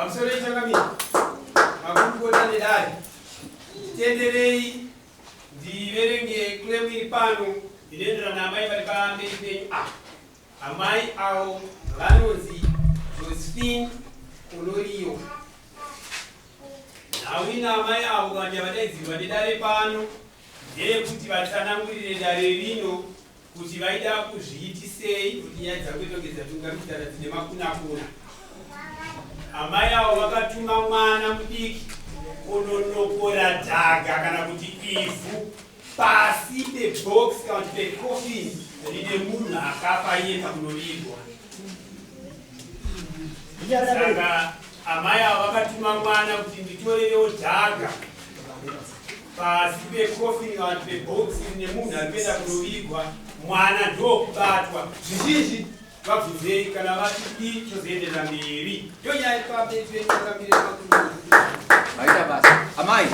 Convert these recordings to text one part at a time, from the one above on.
Pamusoro ichangamire, makurukota nedare, titenderei ndiverenge claim iri pano inoenderana naamai vari pamberi penyu apa. Amai avo vanonzi Josephine Onorio. Nhau ina amai avo kana yavadaidzirwa nedare pano ndeyekuti vatsanangurire dare rino kuti vaida kuzviitisei kuti nyaya dzangu tonge dzatungamidzana dzine makunakuna. Amai avo vakatuma mwana mudiki kunonokora dhaga kana kuti ivhu pasi pebox kana kuti pecoffin rine munhu akafa iye pakunovigwa. Saka amai avo vakatuma mwana kuti nditorerewo dhaga pasi pecoffin kana kuti pebox rine munhu ari kuenda kunovigwa, mwana ndokubatwa. Zvizhinji vabvunzei kana vati kudii tozoenderera mberi. Ndonyaya iri pamberi penyu vakamire makuru. Maita basa. Amai,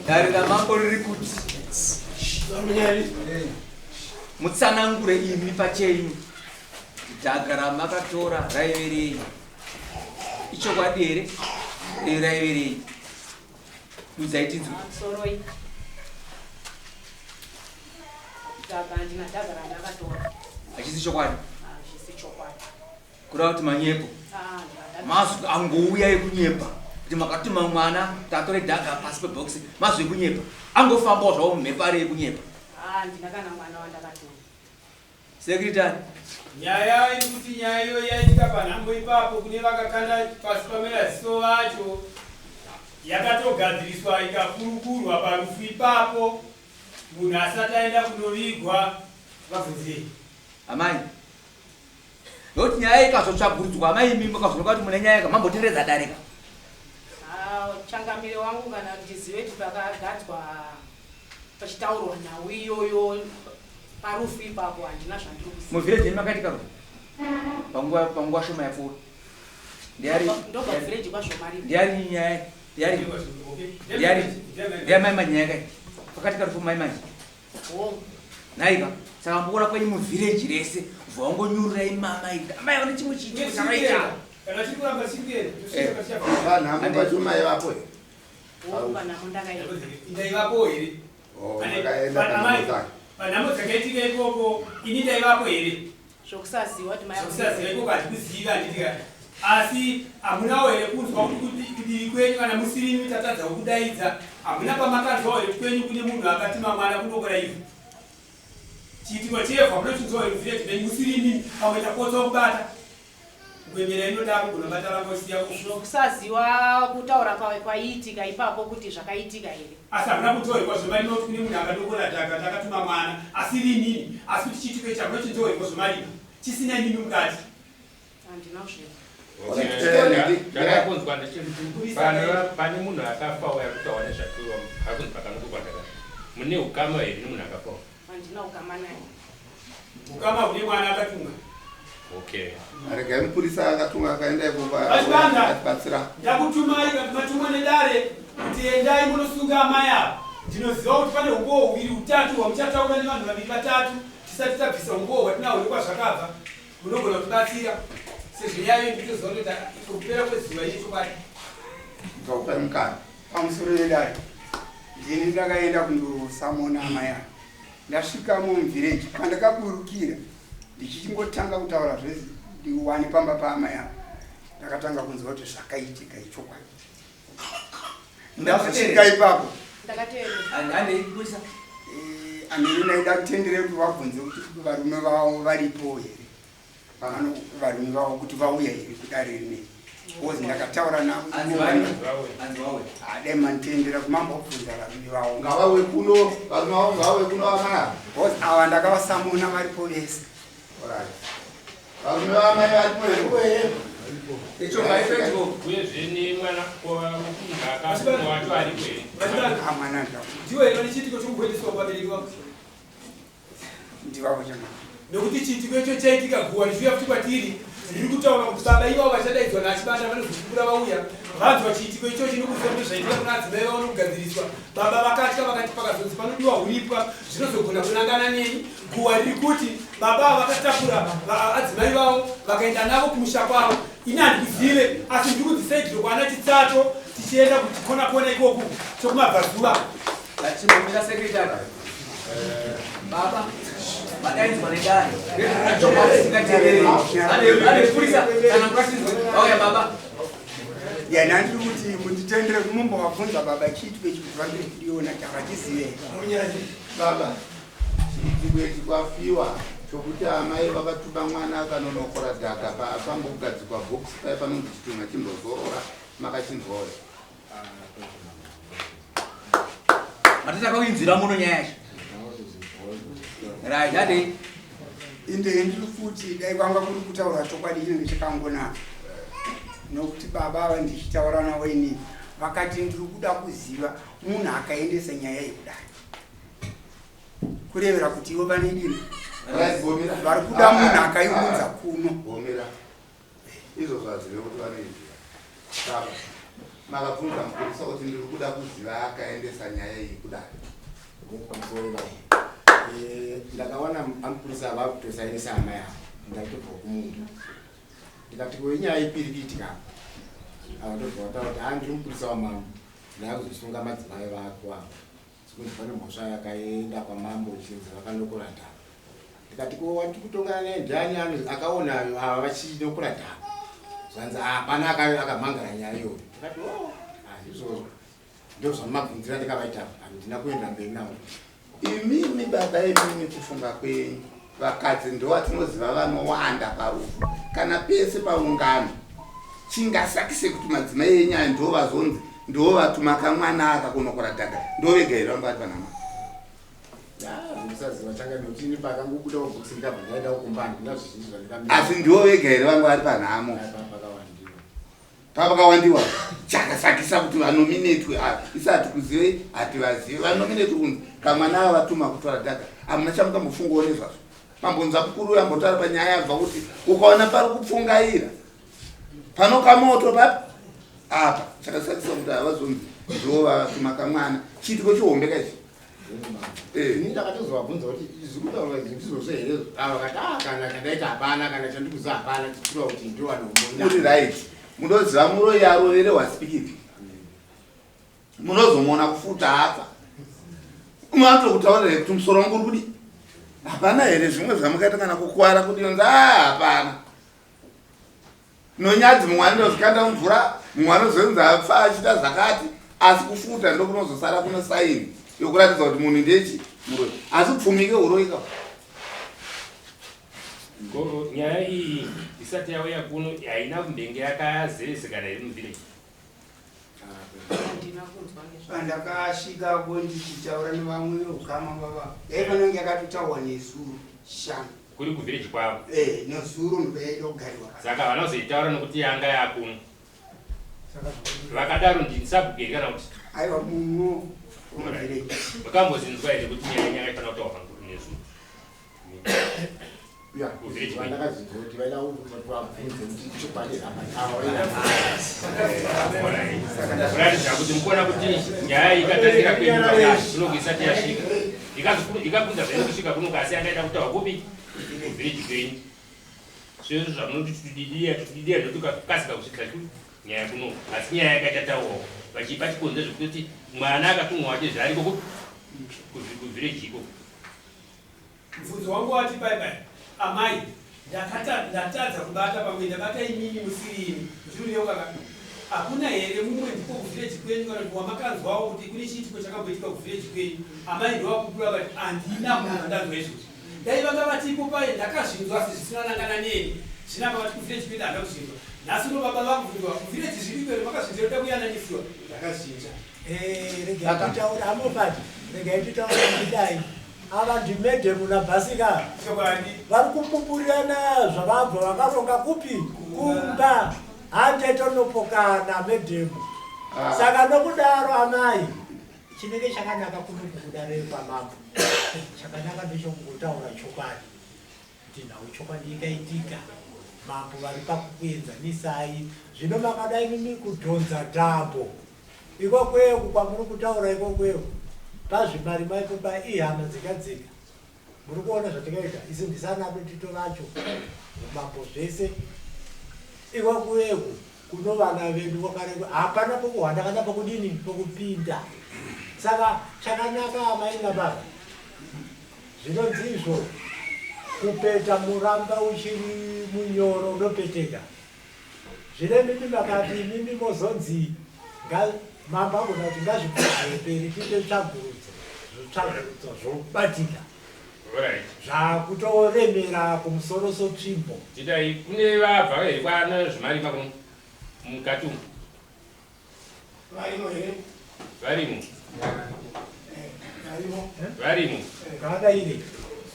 dare ramambo riri kuti mutsanangure imi pachenyu dhaga ramakatora raive rei. Ichokwadi here? Raive rei? Dudzai tinzwe. Soroi. Dhaga handina dhaga randakatora. Hachisi chokwadi. Hazvisi chokwadi. Kureva kuti manyepo. Ah, handina dhaga. Mazwi angouya ekunyepa kuti makatuma mwana kuti atore dhaga pasi pebhokisi, mazwi ekunyepa angofambawo zvawo mumhepo ari ekunyepa. Ah, handina kana mwana wandakatuma. Secretary. Nyaya iri kuti nyaya iyoyi yaitika panhambo ipapo kune vakakanda pasi pameraziso vacho yakatogadziriswa ikakurukurwa parufu ipapo munhu asati aenda kunovigwa. Vabvunzei. Amai, nokuti nyaya ikazotsvagurudzwa amai imi mukazooneka kuti mune nyaya mamboteredza dare ka. Ah, changamire wangu kana ndizive kuti pakagadzwa pachitaurwa nhau iyoyo parufu ipapo handina zvandiri kuziva. Muvhireji yenyu makaitika rufu panguva shoma yapfuura. Ndiyari Ndobva kuvhireji kwaZvomaripo. Ndiyari nyaya ndiyari ndiyari ndiyamai manyaya kai pakatika rufu mai manje. Hongu. Nhaika saka mboona kwenyu muvhireji rese kubva wangonyurura imama ita amai vane chimwe chiitiko chavaita. Kana chiri kuramba chiri kuenda tosvika pachichafika. Panhamo pacho mai vapo here? Hongu, panhamo ndakaenda. Ndaivapo here? Oh, makaenda panhamo dzake. Panhamo dzakaitika ikoko ini ndaivapo here? Zvokusaziva kuti mai Zvokusaziva ikoko hatikuzivi handiti ka? Asi hamunawo here kunzwa kuti kudivi kwenyu kana musirimi tatadza kukudaidza hamuna pamakanzwawo here kwenyu kune munhu akatuma mwana kundokora ivhu? Chiitiko chevhu hamuna chinzwawo here muvillage menyu musirimi pamwe takotswa kubata? Ngwemera inodaro kugona bata rangosiya ku. Zvokusaziva kutaura kwaiitika ipapo kuti zvakaitika here. Asi hamuna kunzwawo zvemarima kuti kune munhu akadokora dhaga takatuma mwana asiri inini asi kuti chiitiko ichi hamuna chinzwawo zvemarima chisina inini mukati. Handina kuzvinzwa. Chakakunzwa ndechekuti pane munhu akafa uya kutaura nezvake akunzi pakanokokwa dhaga. Mune ukama here nemunhu akafa? Handina ukama naye. Ukama hune mwana akatunga. Okay. Regai mupurisa akatunga akaenda ikoko Vachibanda. atibatsira. Ndakutumai matumwa nedare kuti endai munosunga amai ava. Ndinoziva kuti pane umbowo huviri hutatu hwamuchataura nevanhu vaviri vatatu tisati tabvisa umbowo hwatinahwo nekwazvakabva. Munogona kutibatsira sezvo nyaya iyo ndikutoziva kuti kupera kwezuva ine chokwadi. Ndikakupai mukana. Pamusoro yedare ndini ndakaenda kundosamona amai ava. Ndasvika muvillage pandakaburukira ndichingotanga kutaura zvese ndiwane pamba paamai ava ndakatanga kunzwa kuti zvakaitika ichokwadi. Ndazosvika ipapo Ndakateerera. Handei kuisa. Amene ndaida kutendere kuti vabvunze kuti varume vavo varipo here, varume vavo kuti vauya here kudare rineri, because ndakataura navo. Anzi vari anzi wawe. Dai manditendera kuti mambobvunza varume vavo. Ngavauye kuno, varume vavo ngavauye kuno amai ava. Because ava ndakavasamona varipo vese. Alright. Varume vamai varipo here? Icho ngaipedyo. Uyezve nemwana wokunga akatumwa wacho aripo here? Vachibanda. Ah, mwana ndavo. Ndiwe here vane chiitiko chokugoendeswa kuvabereki vako? Ndivavo chama. Nokuti chiitiko icho chaitika guwa richiuya futi kwatiri riri kutaura kuti baba ivavo vachadaidzwa naChibanda vanozopupura vauya vanzwa chiitiko ichochi nokuziva kuti zvaitika kuna adzimai vavo nokugadziriswa. Baba vakatya vakati pakazonzi panodiwa huripwa zvinozogona kunangana neni. Guwa riri kuti baba ava vakatakura adzimai vavo vakaenda navo kumusha kwavo. Ini handikuzive asi ndiri kunzi saidhiro kwana Chitsato tichienda kuchikona kona ikoku chokumabvazuva. Chimbomira secretary. Baba, madaidzwa nedare. Chokwadi singateereri. Ane purisa kana muratidzwe. Vauya baba. Yena ndiri kuti munditendere kumumbovabvunza baba chiitiko ichi kuti vambiri kudiona chavachizive. Baba, chiitiko ichi kwafiwa chokuti amai vakatuma mwana akanonokora dhaka paafambogadzikwa bhokisi paye panonzi chitunha chimbozorora makachinzwawo. Matata kwainzwira muno nyaya yacho. Right, hadi. Inde ndiri kuti dai kwanga kuri kutaura chokwadi chinenge chakangonaka. Nokuti baba ava ndichitaura navo inini vakati ndiri kuda kuziva munhu akaendesa nyaya iyi kudai. Kurevera kuti ivo vane dini? Right, gomira. Vari kuda munhu akaiunza kuno. Gomira. Izvozvo hazive kuti vanoiziva. Baba, makabvunza mupurisa kuti ndiri kuda kuziva akaendesa nyaya iyi kudai. Pamusoro baba. Ndakawana amupurisa vakutosainisa amai avo ndatobva kumunda. Ndikati ko inyaya ipi iri kuitika apa? Ava ndobva vataura kuti haa ndiri mupurisa wamambo ndakuzosunga madzimai vako ava. Sekunzi pane mhosva yakaenda kwamambo ichinzi vakanokora dhaka. Ndikati ko wati kutongana naye ndiani akaona ava vachinokora dhaka? Zvanzi hapana akamhangara nyaya iyoyo. Ndikati oh hazvizvozvo. Ndozvamabvunzira ndikavaita apa handina kuenda mberi navo. Imimi baba imimi kufunga kwenyu vakadzi ndovatinoziva vanowanda parufu kana pese paungano chingasakise kuti madzimai enyu aya ndovazonzi ndovatuma kamwana aka kunokora dhaga ndovega here vanga vari panhama? Musaziva changa nekuti ini pakangobuda mabhokisi ndikabva ndaenda kumba handina zvizhinji zvandikamira. Asi ndivo vega here vanga vari panhamo? Pakawandiwa. Pavakawandiwa chakasakisa kuti vanominetwe isi hatikuzivei hativazive vanominetwe kunzi kamwana ava vatuma kutora dhaga hamuna chamukambofungawo nezvazvo. Mambonzwa mukuru uyo ambotaura panyaya yabva kuti ukaona pari kupfungaira panoka moto papi apa chakasakisa kuti havazonzi ndivo vatuma kamwana chiitiko chihombe kaichi. Ini ndakatozovabvunza kuti zviri kutaurwa izvi ndizvozvo here? Ava vakati ah kana chandaita hapana kana chandikuziva hapana tichitura kuti ndiwo vanombona. Muri right. Munoziva muroyi aroverehwa sipikiti. Munozomuona kufuta afa. Unotokutaurira kuti musoro wangu uri kudi. Hapana here zvimwe zvamakaita kana kukwara kuti yonzi ah hapana. Nonyadzi mumwe anozvikanda mumvura, mumwe anozonzi afa achiita zvakati, asi kufuta ndokunozosara kune saini yokuratidza kuti munhu ndechi muroyi. Asi pfumike uroyi ka. Ko nyaya iyi isati yauya kuno haina kumbenge yakazevesekana here muvillage? Handina kunzwa nezvazvo. Pandakasvikako ndichitaura nevamwe veukama baba, yaifanira kunge yakatotaurwa nezuro shanu. Kuri kuvillage kwavo? Eh, nezuro ndopayaida kugariwa. Saka havana kuzoitaura nokuti yanga yakuno. Vakadaro ndini sabhuku here kana kuti? Aiwa muno muvillage. Makambozinzwa here kuti nyaya yanga ifanira kutaurwa nezuro? Kuvillage kwenyu. Ndakazvinzwa kuti vaida kuti vabvunze kuti chokwadi apa ava vaida. Kuratidza kuti mukuona kuti nyaya iyi ikatangira kwenyu pakati kunoku isati yasvika. Ikakunda zvaino kusvika kunoku asi yanga ida kutaurwa kupi? Kuvillage kwenyu. Zvezvo zvamunoti tudidiya tudidiya ndotukasika kusvika nyaya kunoku. Asi nyaya yakaita taurwa vachipa chikonzero zvekutoti mwana akatumwa wacho zvaariko kupi? Kuvillage ikoko. Mubvunzo wangu wati pai pai amai ndakata ndatadza kubata pamwe ndabata imimi musiri imi muchiruyeuka ka hakuna here mumwe ndiko kuvillage kwenyu kana kuti wamakanzwawo kuti kune chiitiko chakamboitika kuvillage kwenyu amai ndowakupura vati handina munhu andanzwa izvozvo dai vanga vatipo paye ndakazvinzwa asi zvisina nangana neni zvino apa vati kuvillage kwedu handina kuzvinzwa nhasi uno baba vakubvunzwa kuvillage zviriko here makazvinzwa kuda kuyananisiwa ndakazvinzwa. Regai titaure amofati, regai titaure kudai. Ava ndimedhemu naBhasika vari kupupurirana zvavabva vakaronga kupi kumba hande tonopokana medhemu. Saka nokudaro amai chinenge chakanaka kuno kukudare kwamambo chakanaka ndechokungotaura chokwadi kuti nhau chokwadi ikaitika mambo vari pakukuenzanisai zvino makadai mimi kudhonza tambo Ikokweku kwamuri kutaura ikokweku pazvimarima ipopa ihama dzega dzega muri kuona zvatikaita isu ndisana dotito vacho umambo zvese. Iwe kuyeku kuno vana vedu kwakareba hapana pokuhwanda kana pokudini pokupinda. Saka chakanaka amai nababa zvinonzi izvo kupeta muramba uchiri munyoro unopeteka. Zvino imimi makati imimi mozonzi mambo agona kuti ngazvipedzere mberi tiite tsvagurudzo zvotsvagurudzo zvobatika. Zvakutoremera kumusoro sotsvimbo. Tidai kune vabva here kwana zvimarima kuno mukati umu? Varimo here? Varimo. Varimo. Varimo. Ngavadaire.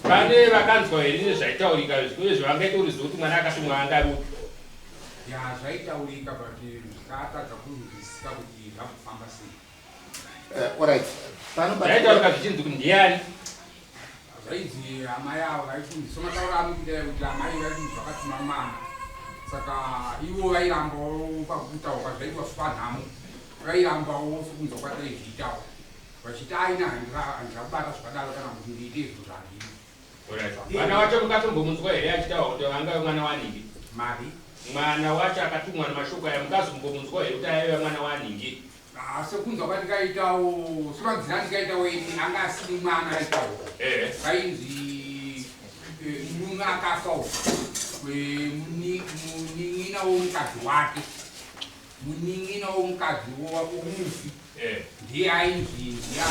Pane vakanzwa here nezvaitaurika uye zvavangaita uri kuti mwana akatumwa angari upi? Ya zvaitaurika but zvikatadza kunzwisisa kuti zvakufamba sei. Alright. Pano Zvaitaurika zvichinzi kuti ndiani? Zvainzi amai avo vaikunzi somataura anokuita kuti amai vaikunzi vakatuma mwana saka ivo vairambawo pakutaurwa zvaitwa spanhamo vairambawo sokunzwa kwataizviitawo vachiti aina handira kubata zvakadaro kana kuti ndiite izvo zvandii. Mwana wacho mukatombomunzwa here achitaura kuti angave mwana waningi? Mari. Mwana wacho akatumwa nemashoko aya mukazombomunzwa here kuti aive mwana waningi? Ah, sekunzwa kwandikaitawo semanzira andikaitawo ini anga asiri mwana aitawo vainzi murume akafa munin'ina womukadzi wake munin'ina womukadzi womufi ndiye ainzi ndiye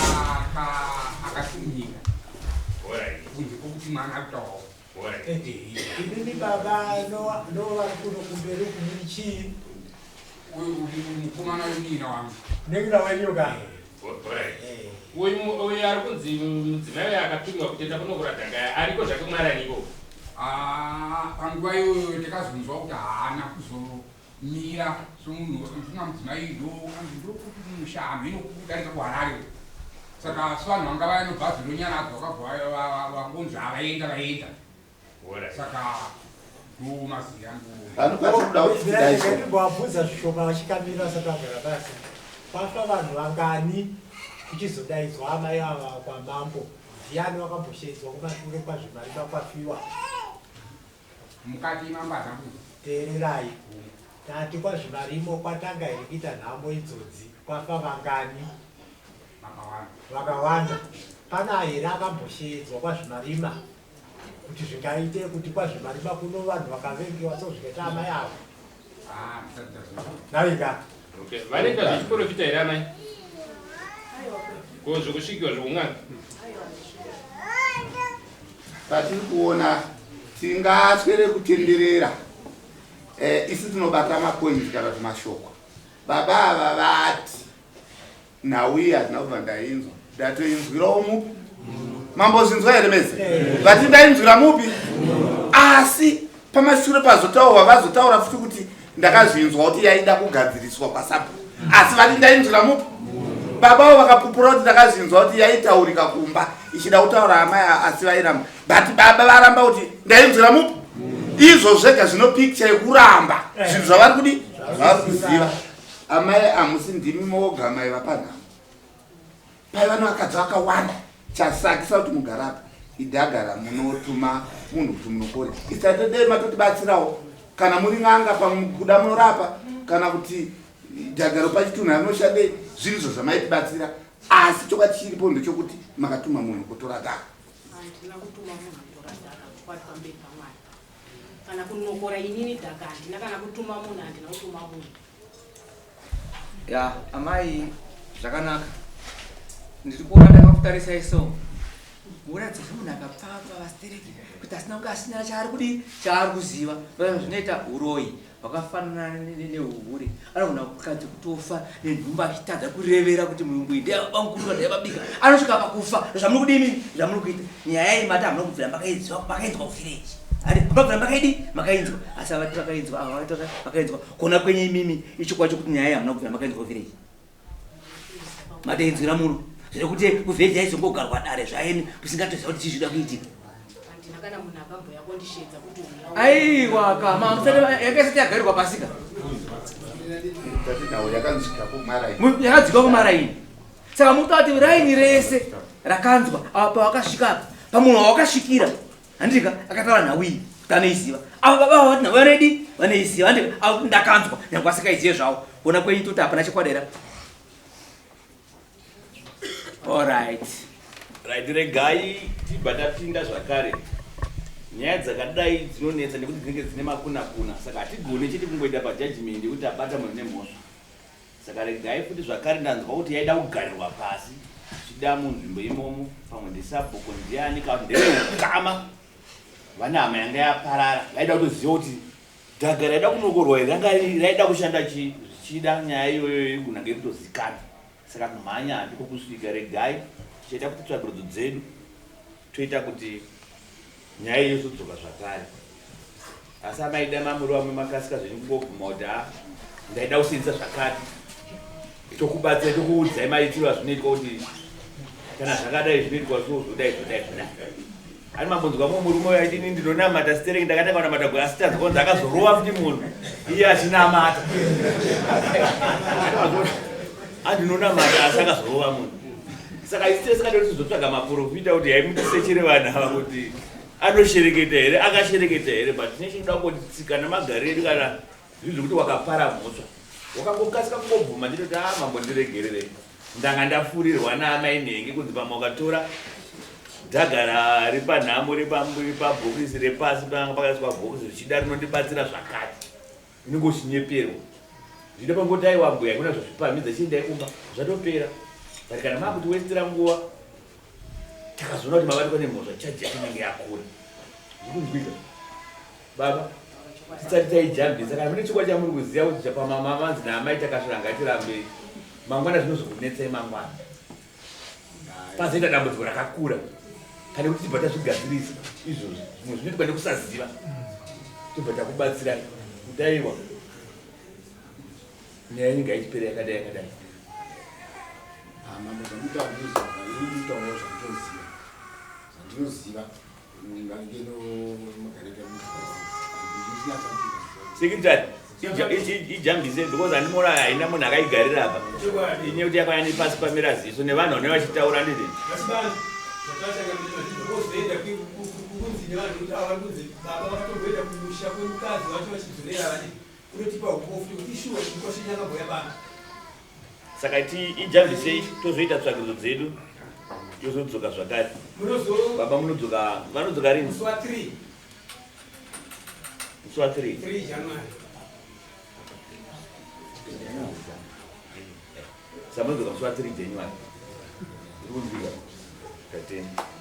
akatumika kunze kwokuti mwana akutaurawo. Imimi baba no vari kuno kumberi uku muri chii? Mukomana wemunin'ina wangu. Munin'ina wenyu ka? Uyu uyu ari kunzi mudzimai uyu akatumwa kutenda kunokura dhaka ariko zvake kumaraniko. Ah, panguva iyoyo takazonzwa kuti haana kuzomira somunhu mfuna mudzimai ndokuti musha hameno kudarika kuHarare saka sevanhu vanga vaya nobhazi ronyaradza vakabva vangonzi havaenda vaenda saka ndomaziva Ndinokuda zvishoma vachikamira vasati vagara pasi. Kwafa vanhu vangani kuchizodaidzwa amai ava kwamambo? Ndiani wakamboshedzwa kumashure kwaZvimarima kwafiwa? Mukati mambo hazvina Teererai. Tati kwaZvimarimo kwatanga here kuita nhamo idzodzi? Kwafa vangani? Vakawanda. Vakawanda. Pana here akambosheedzwa kwaZvimarima kuti zvingaite kuti kwaZvimarima kuno vanhu vakavengewa so zvikaita amai avo? Ah, ndisati ndazvinzwa. Navika. Okay. Vanoita zvechiporofita here amai? Ko zvekusvikiwa zvekun'anga? Patiri kuona tingaswere kutenderera isu tinobata macoins kana kuti mashoko. Baba ava vati nhau iyi handina kubva ndainzwa, ndatoinzwirawo mupi? Mambozvinzwa here mese? Vati ndainzwira mupi? Asi pamashure pazotaurwa vazotaura futi kuti ndakazvinzwa kuti yaida kugadziriswa kwasabhuku, asi vati ndainzwira mupi? Baba avo vakapupura kuti ndakazvinzwa kuti yaitaurika kumba ichida kutaura amai asi vairamba, but baba varamba kuti ndainzwira mupi. Izvo zvega zvino picture yekuramba zvinhu zvavari kudi zvavari kuziva. Amai amusi ndimi moga maiva panhamo, paiva nevakadzi vakawanda. Chasakisa kuti mugare apa idhaga ramunotuma munhu kuti munokore. Isatodei matotibatsirawo kana muri n'anga pamwe kuda munorapa kana kuti dhaga ropachitunha rinoshandei, zviri izvo zvamaitibatsira. Asi chokwadi chiripo ndechokuti makatuma munhu kutora dhaka. Handina kutuma munhu kutora dhaka chokwadi pamberi paMwari. Kana kunokora inini dhaka handina, kana kutuma munhu handina kutuma munhu. Ya amai zvakanaka, ndiri kuona ndakakutarisai so muratidza semunhu akapfapfa vastereki kuti asina kunge asina chaari kudii chaari kuziva. Zvinoita uroyi hwakafanana neuhure, anogona kukadzi kutofa nenhumba achitadza kurevera kuti murungu iyi ndeyabamukuru kana ndeyababika, anosvika pakufa. Zvamuri kudii mimi zvamuri kuita nyaya iyi mati hamuna kubvira makainzwa makainzwa kuvhireji ari mabvira makaidi makainzwa, asi avati vakainzwa ava vati vakainzwa kona kwenyu imimi ichokwadi chokuti nyaya iyi hamuna kubvira makainzwa kuvhireji, matoinzwira muno zvekuti kuvhireji yaizongogarwa dare zvaeni musingatoziva kuti chii zvida kuitika. Handina kana munhu akambouya kondisheedza kuti uya. Aiwa ka mama yanga isati yagarirwa pasika. Tati nhau yakanzwika kumaraini. Yakadzika kumaraini. Saka mukuta kuti raini rese rakanzwa apa pawakasvika apa pamunhu wawakasvikira handika akataura nhau iyi kuti anoiziva. Ava baba ava vati vanoidi vanoiziva andi ava ndakanzwa nyangwe asingaizive zvavo. Kuona kwenyu toti hapana chokwadi here? Alright. Right, regai tibva tapinda zvakare. Nyaya dzakadai dzinonetsa nekuti dzinenge dzine makunakuna, saka hatigone chete kungoita pajudgment yekuti tabata munhu nemhosva. Saka regai futi zvakare ndanzwa kuti yaida kugarirwa pasi zvichida munzvimbo imomo pamwe ndisabhuku ndiani kana kuti ndeveukama vane hama yanga yaparara vaida kutoziva kuti dhaga raida kunokorwa iri ranga raida kushanda chii zvichida nyaya iyoyo iri kunanga iri kutozikanwa saka kumhanya handiko kusvika regai tichaita kuti tsvakurudzo dzedu toita kuti nyaya iyo yozodzoka zvakare asi amaida mamuri vamwe makasika zvenyu kungobvuma kuti ha ndaida kusenzesa zvakati tokubatsirai tokuudzai maitiro azvinoitwa kuti kana zvakadai zvinoitwa so zvodai zvodai zvodai ani mambonzwa mumwe murume uyo aiti ini ndinonamata stereki ndakatanga kunamata gwe asi tanzwa kunzi akazorova futi munhu iye achinamata andinonamata asi akazorova munhu saka isu tese kada tizotsvaga maprofita kuti yaimutisechere vanhu ava kuti anoshereketa here akashereketa here but tine chinoda kungoti tsika nemagariro edu kana zviri zvekuti wakapara mhosva wakangokasika kungobvuma nditoti a ah, mambo ndiregererei ndanga ndafurirwa naamai nhengi kunzi pamwe wakatora dhaga repanhamo repabhokisi repasi panga pakaiswa bhokisi zvichida rinondibatsira zvakati unenge uchinyeperwa zvida pangoti aiwa mbuya kuna zvazvipamhidza chiendai kumba zvatopera but kana makuti westera nguva takazoona kuti mabatwa nemhosva chaji yacho inenge yakura zvikunzwika baba tisati taijambisa kana mune chikwa chamuri kuziva kuti chapamama manzi naamai takasvira ngatirambei mangwana zvinozokunetsai mangwana pazoita dambudziko rakakura pane kuti tibva tazvigadzirisa izvozvi zvimwe zvinoitwa nekusaziva tobva takubatsirai kuti aiwa nyaya yenyu ngaichipere yakadai yakadai ah, mambo zvamutaura ndizvo zvandinoziva zvandinoziva Secretary, ijambise because andimora haina munhu akaigarira apa inye kuti yakauya nepasi pamira ziso nevanhu vane vachitaura ndizvi saka ti ijambisei tozoita tsvakidzo dzedu tozodzoka zvakare baba munodzoka vanodzoka rini musi wa 3 musi wa 3 January samunodzoka musi wa 3 January iri kunzwika tatenda.